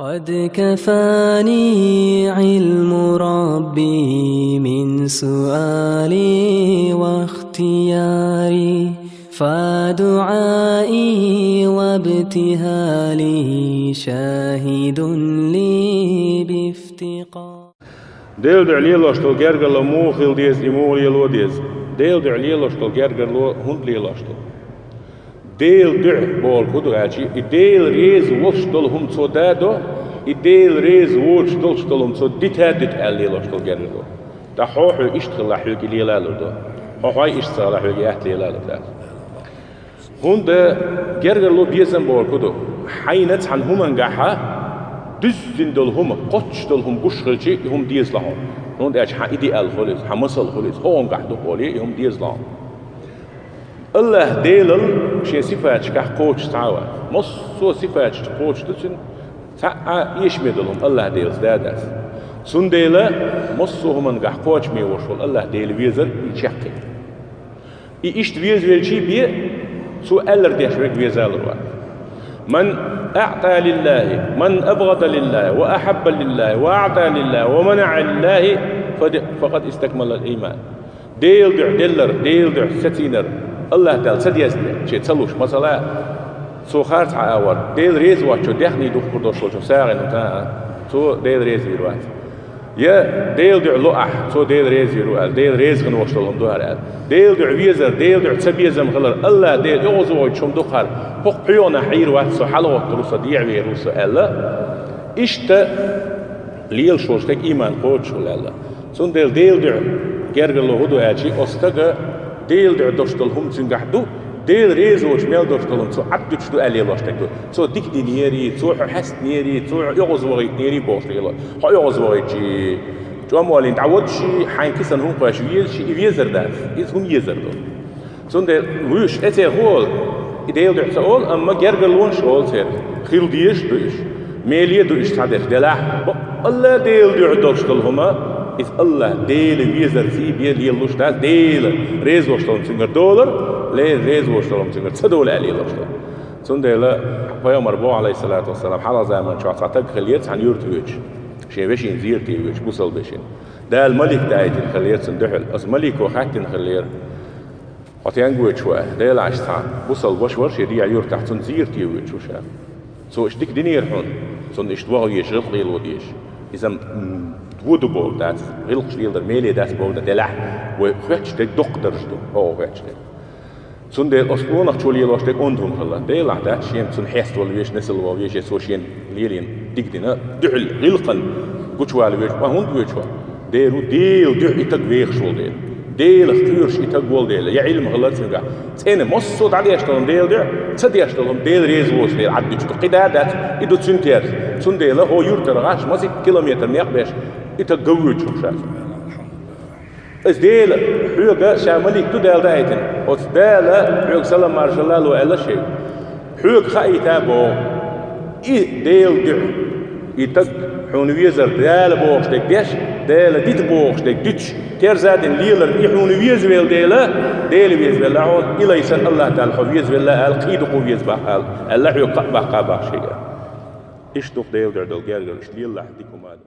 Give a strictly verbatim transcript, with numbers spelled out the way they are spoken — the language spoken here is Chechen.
قد كفاني علم ربي من سؤالي واختياري، فدعائي وابتهالي شاهد لي بافتقاري. Делан дуьхьа лелош долу гергарло муха хила деза, и муха лело деза? Делан дуьхьа лелош долу гергарло хӀунда лелош ду? Делан дуьхьа бохург хӀун ду аьлча, и Дела реза волуш долу хӀума цо дадо, и Дела реза воцуш долуш долу хӀума цо дита а дита аьлла лелош долу гергарло. Ткъа хьо, хьо иштта хилла, хьоьга и лела а лур ду. Хьо, хьо иштта ца хилла, хьоьга и атта лела а лур дац. ХӀунда гергарло, безам бохург хӀун ду? Хьайна цхьана хӀумангахьа дуьззина долу хӀума, кхоччуш долу хӀума гуш хилча, и хӀума деза хьуна. ХӀунда аьлча хьан идеал хуьлу иза, хьан масал хуьлу иза, хӀокхунгахь ду олий, и хӀума деза хьуна. АллахӀ Делал шен сифаташкахь кхочуш цхьа а вац. Массо а сифаташ кхочуш ду цуьнан, цхьа а эшаме долу хӀума АллахӀ Делаца дац. Цундела массо а хӀумангахь кхочаме волуш волу АллахӀ Дела везар и чаккхе. И иштта везавелчий бен, цо аьллар деш верг везалур вац. من أعطى لله، من أبغض لله، وأحب لله، وأعطى لله، ومنع لله، فد-، فقد استكمل الإيمان. Делан дуьхьа деллар, Делан дуьхьа сацийнар, АллахӀ Далла ца дезна, шен ца луш, масала, цо хар цхьа агӀор, Дела реза воцучо даьхни духкур долуш волчо сагӀина ву, цо Дела реза вийр вац. Я Делан дуьхьа ло ахь, цо Дела реза вийр ву аьлла, Дела реза хина волуш долу хӀума ду хӀара аьлла. Делан дуьхьа везар, Делан дуьхьа цабезам хилар, АллахӀ Дела оьгӀазвахийтуш хӀума ду хӀара, хӀокху пхьоьгӀанахь Ӏийр вац со, хьалагӀоттур ву со, дехьавер ву со аьлла, иштта лелаш волу стеган ийман кхочуш хуьлу аьлла. Цундела Делан дуьхьа гергарло хӀун ду аьлча, оцу стага Делан дуьхьа долуш долу хӀума цуьнгахь ду, Дела реза воцуш мел долуш долу хӀума цо Ӏад дуьтуш ду аьлла лелош стаг ду. Цо дика динера, цо хьо хьаьстинера, цо хьо оьгӀазвахийтинера бохуш лело. Хьо оьгӀазвахийтча, чӀом олийна дӀаводуш, хьайн кисана хӀума кхоьссича везаш, и везар дац. Иза хӀума езар ду? Цундела вуьйш эцех хӀун олу? И Делан дуьхьа ца олу, амма гергарлонаш олу церан. Хила дезаш а ду уьш. Меле а ду уьш цхьадерш делахь, баккъалла Делан дуьхьа долуш долу хӀума, иза АллахӀ Дела везарций бен лелалуш дац, Дела реза волуш долу хӀума цуьнгара долар, Дела реза волуш долу хӀума цуьнгара ца долу аьлла лелалуш ду. Цундела пайхамар боху, Ӏалайхиссалату вассалам, хьалха заман чохь цхьа стаг хиллера цхьана юьрта воьдуш, шен вешина зерате воьдуш, бусалба вешина. Дала малик даийтина хиллера цунна дуьхьал. Оцу малико хаьттина хиллера: «Хьо стенга воьдуш ву?» — аьлла. «Делахь, цхьа бусалба ваша вара шен дегӀан юьртахь, цунна зерате воьдуш ву ша. Цо иштта дика динера хьуна, цунна иштта ваха везаш, гӀиллакх лело дезаш. Иза-м, м, вон ду бохург дац, гӀиллакхаш леладар меле дац бохург дан делахь, вай хоьттуш дерг доккха дарж ду, хьо а хоьттуш дерг. Цундела оцу къонахчо лелош дерг онда хӀума хилла. Делахь дац шен цунна хьеставала везаш, несала ваха везаш, я цо шена лелийна дика дина дуьхьал гӀиллакхан гучувала воьдуш, ма хӀунда воьдуш ву? Дера ву, Делан дуьхьа и стаг вехаш волу дела. Делах кхоьруш и стаг волу дела, я Ӏилма хилла цуьнгахь. ЦӀена массо а дӀадеш долу хӀума Делан дуьхьа, ца деш долу хӀума Дела реза воцуш дела Ӏад дуьтуш ду. Кхин да а дац, и ду цуьнан терра. Цундела хьо юьртара гӀаш, масийтта километр некъ беш, и стаг ган воьдуш ву ша». Иза Дела хьоьга, ша малик ду Дала даийтина. Оцу Дала хьоьга салам-маршалла ло аьлла шайга. Хьоьга хаийта боху, и Делан дуьхьа, и стаг хьуна везар Дала бохуш дерг деш, Дала дита бохуш дерг дуьтуш, терза а дина лелар и хьуна везавелла дела, Дела везавелла хьуна, и лайсар АллахӀ Дала хьо везавелла аьлла, кхин дукха веза боху аьлла, аьлла хьоьга кхаъ баккха боху шайга. Иштта ду-кх Делан дуьхьа долу гергарло, иштта лелалахь дика хӀума ду.